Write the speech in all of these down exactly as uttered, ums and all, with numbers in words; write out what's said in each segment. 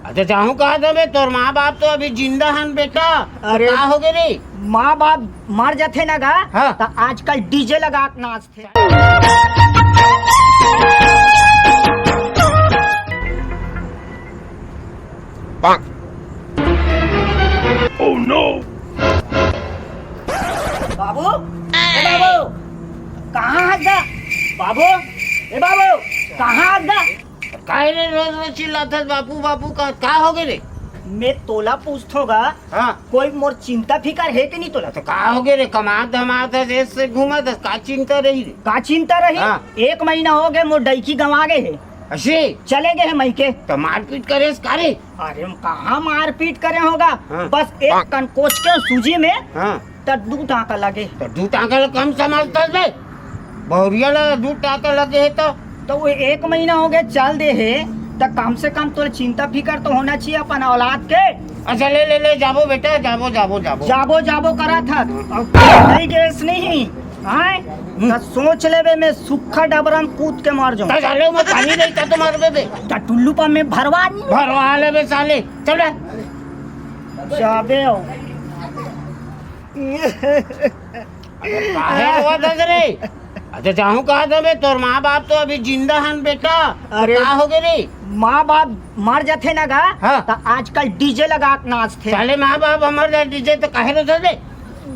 अच्छा, जाहूं कहा था बे, तोर माँ बाप तो अभी जिंदा हन बेटा। अरे। का हो गे रे? माँ बाप मर जाथे ना गा, हाँ। त आजकल डीजे लगा के नाचथे। Oh no! बाबू, ए बाबू, कहाँ हस गा? बाबू, ए बाबू, कहाँ हस गा? काहे रे रोज रोज चिल्लाथस बापू बापू का, का हो गे रे? मैं तोला पूछथों गा, हाँ। कोई मोर चिंता फिकर हे कि नहीं तोला? तो का हो गे रे, कमात धमात हस, ऐसे घूमत हस, का चिंता रही रे? का चिंता रही? हाँ। एक महीना हो गे मोर डइकी गंवा गे हे। अइसे? चले गे हे मइके। तो मारपीट करेस का रे? अरे, हम कहाँ मारपीट करे होगा? हाँ। बस एक कन कोचके सूजी में हाँ। त दू टाका लगे। त दू टाका ल कम समझथस बे? बहुरिया ल दू टाका लगे हे त? त वो एक महीना हो गे चल दे हे, त कम से कम तोर चिंता फिकर तो होना चाहिए अपन औलाद के। अच्छा, ले, ले, ले, जाबो बेटा, जाबो, जाबो, जाबो। जाबो, जाबो करत हस। अब नहीं गेस नहीं। आय? हम्म। त सोच लेबे, मैं सुक्खा डबरा म कूद के मर जाऊं। त साले, मैं पानी नहीं था तो मर बे। त टुल्लू पर मैं भरवा नहीं। भरवा लेबे साले। चल रे। जाबे हो। अरे काहे रोवत हस रे? अच्छा, जाहूं कहा था बे, तोर माँ बाप तो अभी जिंदा हन बेटा। अरे। का हो गे रे? माँ बाप मर जाथे ना गा, हाँ। त आजकल डीजे लगा के नाचथे। साले माँ बाप हमर जा डीजे त काहे रोवत हस बे?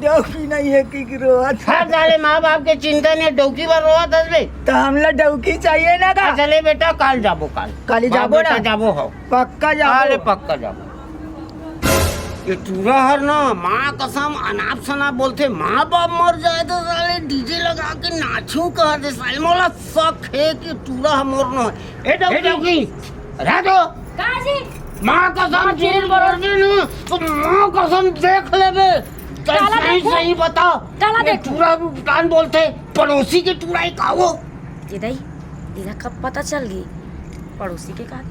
डौकी नहीं है कि, कि रोवत। हाँ, साले माँ बाप के चिंता नहीं, डौकी बर रोवत हस बे। त हमला डौकी चाहिए ना गा। हाँ, चले बेटा, काल जाबो, काल। काली हाँ, जाबो बेटा, ना? जाबो हो। पक्का जाबो। अरे, पक्का जाबो। ये टूरा हर ना, माँ कसम, अनाप शनाप बोलथे, माँ बाप मर जाए त साले डीजे लगा के नाचू कहथे, साले मोला शक हे कि टूरा ह मोर नो हे। ए डौकी, ए डौकी, रह दो। का जी? माँ कसम, माँ झूठ बोल रही हूँ, तो माँ कसम देख लेबे। चल, काला सही, देखो। सही बता। काला ये देखो। टूरा कान बोलथे, पड़ोसी के टूरा ही का वो? ए दाई, एला कब पता चल गे? पड़ोसी के का?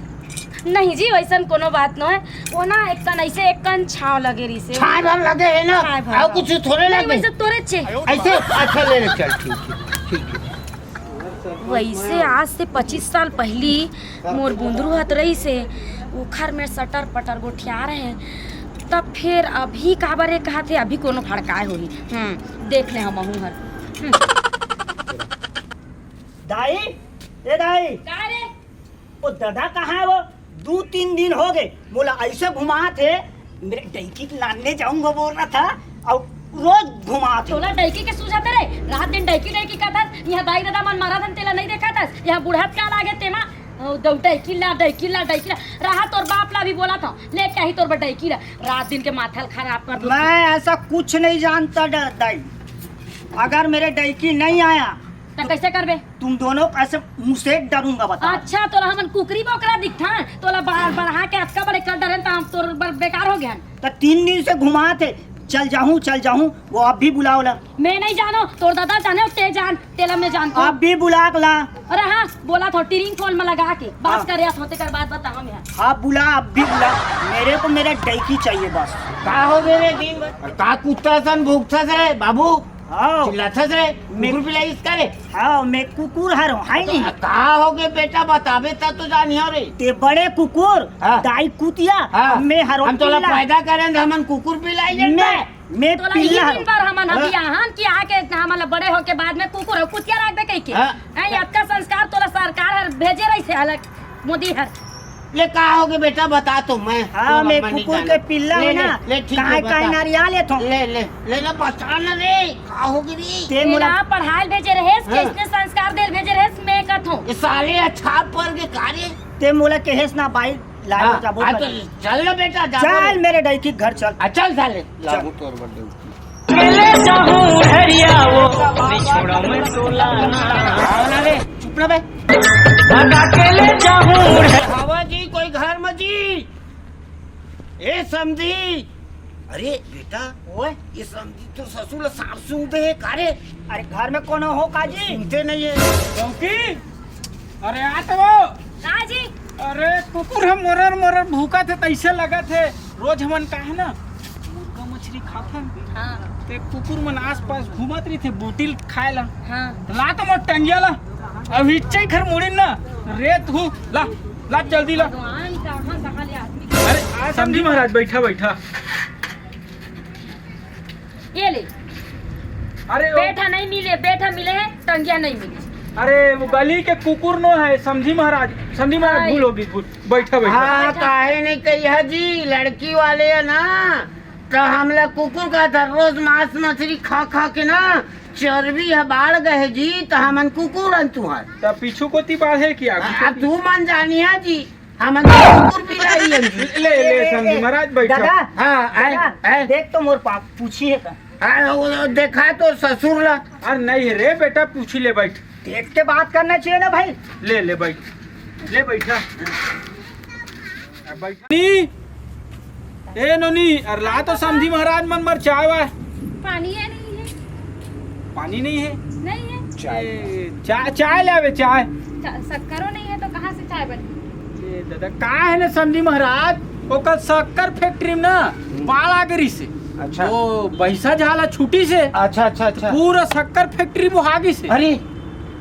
नहीं जी, वैसन कोनो बात नोहे। वो ना एक कन ऐसे एक कन छाव लगे रहिसे। छाय भर लगे हे ना? छाय भर। अउ कुछ थोड़े नहीं, लगे? वैसे तोरे चे। ऐसे? अच्छा, ले ले, चल, ठीक है, ठीक है। वैसे आज से पच्चीस साल पहली मोर बुंदरू हत रहिसे, उखर में सटर पटर गोठिया रहे, तब फिर अभी काबर ए कहा थे, अभी कोनो भड़काए होही। हम्म, देख ले हम हर। हम्म। दाई, ए दाई। का रे? वो दादा कहाँ है वो? दू तीन दिन हो गे, मोला ऐसे घुमात हे, मेरे डैकी के लाने जाऊंगा बोल रहा था, अउ रोज घुमात हे। तोला डैकी के सूझत रे, रात दिन डैकी डैकी कहत हस, इहाँ दाई ददा मन मरत हन तेला नहीं देखत हस, इहाँ बुढ़त काल आगे तेमा, अउ दउ डैकी ला, डैकी ला, डैकी ला, रहा तोर बाप ला भी बोलत हंव, लेके आही तोर बर डैकी ला, रात दिन के माथा ल खराब कर दो। मैं ऐसा कुछ नहीं जानता दा-, दाई, अगर मेरे डैकी नहीं आया त कैसे करबे? तुम दोनों को ऐसे मुसेक डालूंगा, बता। अच्छा, तोला हमन कुकरी बोकरा दिखथन, तोला बाढ़ बढ़ा के अतका बड़े कर डरेन, त हम तोर बर बेकार हो गए हन। त तीन दिन से घुमात हे, चल जाहूं, चल जाहूं, वो अब भी बुलाव ला। मैं नहीं जानों, तोर दादा जाने, ते जान, तेला मैं जानथों। अब भी बुला के ला। अरे हाँ, बोलत हंव, टिरिंग फोन में लगा के बात हाँ। करे, होते कर बात बताओ मैं। हाँ, बुला, अब भी बुला, मेरे को मेरा डैकी चाहिए बस। का हो गे रे दिन भर? का कुत्ता सन भूकथस रे बाबू? हाँ। चिल्लाथस रे, मैं कुकुर पिलाइस का रे? हाँ, मैं कुकुर हरों, है नहीं? का हो गे बेटा, बताबे त तो जानियो रे। ते बड़े कुकुर, हाँ। दाई कुतिया, हाँ। मैं हरों हम तोला पिल्ला। पैदा करेन, हमन कुकुर पिलाई मैं, मैं तोला पिल्ला इही हरों। दिन बर हमन हाँ। बियाहन कि आके हमन ला बड़े होके बाद में कुकुर अउ कुतिया राखबे कहिके। हाँ। हैं, अतका संस्कार तोला सरकार हर भेजे रहिसे अलग। मोदी हर। ले का हो गे बेटा, बता तो मैं। हाँ, मैं कुकुर के पिल्ला हूँ ना। ले, ठीक है, काहे, काहे बता। नारिया लेत हूँ? ले, ले, ले ना, बता ना रे, का हो गे रे? ते मोला पढ़ाए ल भेजे रहेस, हाँ। कैसने संस्कार दे ल भेजे रहेस, मैं कहत हूँ। ये साले अच्छा पर के कार्य। ते मोला कहेस ना भाई, लाओ हाँ, जाबो हाँ, कर। तो चल ना बेटा, जाबो चल रे। मेरे डैकी घर चल। आ, चल साले। चल। लाबो तोर बर्थडे। के ले जाहूं हरिया वो, नहीं छोड़ा मैं तोला ना। आओ ना रे, चुप ना बे। भगा के ले जाहूं। बाबा जी, कोई घर में जी। ए समधी। अरे बेटा, ओए। ये समधी तो ससुर ला सांप सूंघ दे हे, का रे? अरे घर में कोनो हो का जी? सुनते नहीं है। क्योंकि अरे आ तो वो। का जी? अरे कुकुर ह मोरर मोरर भूकत हे, तैसे लगत हे। रोज हमन का है ना, मुर्गा मछली खाथन। हाँ। ते कुकुर मन आसपास घूमत रहिथे, बूटी ल खाए ला। हाँ। ला तो मोर टंगिया ला। अब इच्चे घर मुड़िन ना, रेत हूँ। ला, ला जल्दी ला। भगवान, कहाँ, कहाँ ले आदमी समधी महाराज, बइठा, बइठा। ये ले। अरे, वो बेटा नहीं मिले, बेटा मिले है, टंगिया नहीं मिले। अरे, वो गली के कुकुर नो है, समधी महाराज, समधी महाराज, हाँ, भूल ये होगी, भूल। बइठा, बइठा। हाँ, बइठा। काहे नहीं कहिया जी, लड़की वाले है ना, त हमला कुकुर का था, रोज मांस मछली खा खा के ना चर्बी ह बाढ़ गए जी, त हमन कुकुर हन तुहर। त पीछू कोती बाढ़े कि आगू आ, कोती? तू मन जानिया जी, हमन तो कुकुर पिलाई हन जी। ले, ले, ए, समधी ए, महाराज, बइठा। दादा, हाँ, आए, दादा, आए। देख तो मोर पाप पूछी है का? हाँ, वो देखा तो ससुर ला। अरे नहीं रे बेटा, पूछी ले, बइठ। देख के बात करना चाहिए ना भाई। ले, ले, बइठ। ले, बइठा। अब बइठ। नी, ए नोनी, अरे ला तो समधी महाराज मन बर चाय वाय। पानी है नहीं है? पानी नहीं है? नहीं है। चाय। ए, चा-, चाय लावे, चाय। चा-, शक्करो नहीं है तो कहाँ से चाय बनी? ए दादा, का है ना समधी महाराज, ओकर शक्कर फैक्ट्री में ना हम्म। बाढ़ आ गे रिहिसे। अच्छा। वो भैंसा झाला छूटिसे। अच्छा, अच्छा, अच्छा। पूरा शक्कर फैक्ट्री बोहा गिसे। अरे।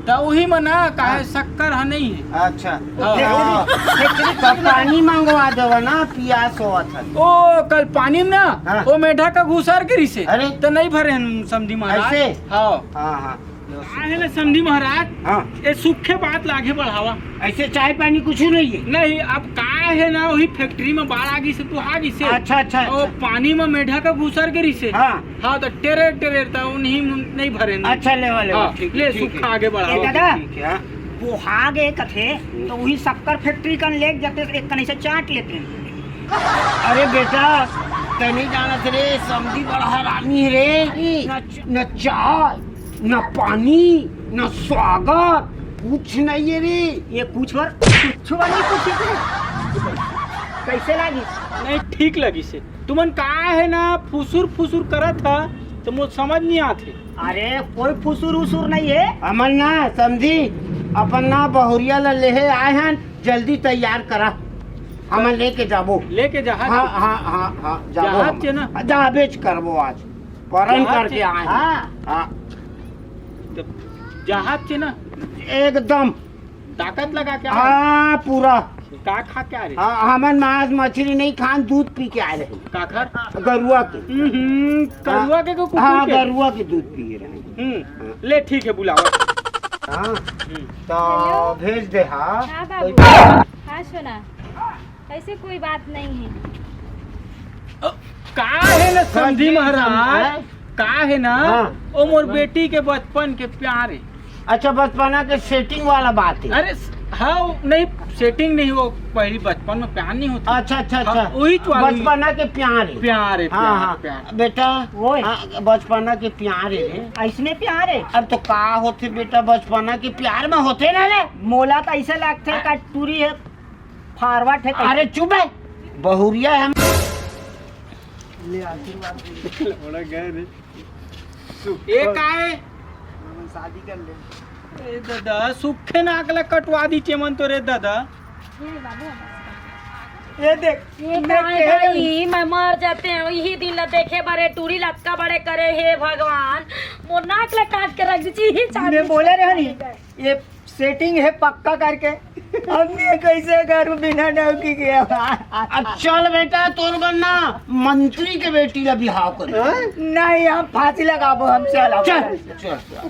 त उही म ना, काहे हाँ। शक्कर ह नहीं है। अच्छा। हाँ। फैक्ट्री, फैक्ट्री त पानी मंगवा देवा ना, पियास होवत है। ओ, कल पानी में ना, हाँ। वो मेढक ह घुसर गे रिहिसे। अरे। त नहीं भरे हन समधी महाराज। ऐसे? हाँ। हाँ, हाँ। का है ना समधी महाराज, हाँ। ये सूखे बात ला आगे बढ़ावा। ऐसे चाय पानी कुछ नहीं है। नहीं, अब का है ना, वही फैक्ट्री में बाढ़ आ गिसे, बोहा गिसे। अच्छा, अच्छा, और अच्छा। पानी में मेढक ह घुसर गे रिहिसे। हाँ। हाँ, तो टेरेर, टेरेर त वो नहीं, नहीं भरे नहीं। अच्छा, लेवा, लेवा, हाँ, ठीक है, ले, ठीक है। सूखा आगे बढ़ावा। ए, दादा, ठीक है, हाँ। बोहा गे कथे, तो वही शक्कर फैक्ट्री कन लेके जाते, एक कन ऐसे चाट लेते हैं। अरे बेटा, तैं नहीं जानत रे, समधी बड़ा हरामी है रे। न च-, न चाय, न पानी, न स्वागत, कुछ नहीं है रे। ये कुछ बर, कुछ बर नहीं पूछे थे। कैसे लागी? नहीं, ठीक लगिसे। तुमन का है ना, फुसुर फुसुर करत ह, तो मोर समझ नहीं आथे। अरे, कोई फुसुर उसुर नहीं है। हमन ना समधी, अपन ना बहुरिया ला लेहे आए हन, जल्दी तैयार करा, हमन लेके जाबो। लेके जाहत हाँ, के? हाँ, हाँ, हाँ, जाबो जाहत हमन। के ना? जाबेच करबो आज, परन जाहत करके के? आए हन। हाँ। हाँ। तो जाहत के ना? एकदम। ताकत लगा के आए? हाँ, पूरा। का खा के आए रे? हाँ, हमन मांस मछली नहीं खान, दूध पी के आए रहे। काखर? गरुआ के। हम्म, गरुआ के को कुकुर हाँ, के? गरुआ के दूध पिए रहे। हम्म, हाँ। ले ठीक है, बुलावा। हाँ, हम्म। तो भेज दे, हाँ। हाँ, बाबू। कोई हाँ, सोना। ऐसे कोई बात नहीं है। अ, का है ना समधी समधी महाराज? महाराज? का है ना, हाँ। वो मोर बेटी के बचपन के प्यार है। अच्छा, बचपना के सेटिंग वाला बात है। अरे, हाँ, नहीं, सेटिंग नहीं, वो पहली बचपन में प्यार नहीं होता। अच्छा, अच्छा, हाँ, अच्छा। वही तो वाली बचपना के प्यार है। प्यार है, हाँ, प्यार, हाँ। प्यार। बेटा, ओए। हाँ, बचपना के प्यार है रे। ऐसने प्यार है? अब तो का होथे बेटा, बचपना के प्यार में होथे ना रे। मोला तो ऐसे लगथे का टूरी है, फारवर्ड है। अरे चुप है, बहुरिया है। ले आशीर्वाद दे। बड़ा गए रे। सुख ये का है? शादी कर ले। ए दादा, सुखे नाक ला कटवा दी चेमन तो रे दादा। ये देख, ये मैं कह रही हूँ। मैं मर जाते हैं, यही दिन ला देखे बड़े टूरी लटका बड़े करे, हे भगवान, मोर नाक ला काट के रख दीजिए, ही चांदी मैं बोले रहे नहीं, ये सेटिंग है पक्का करके। हमने कैसे घर में बिना डौकी के? अब चल बेटा, तोर बनना मंत्री के बेटी ला बिहाव कर। नहीं, हम फांसी लगाबो, हम चल अब। चल, चल, चल।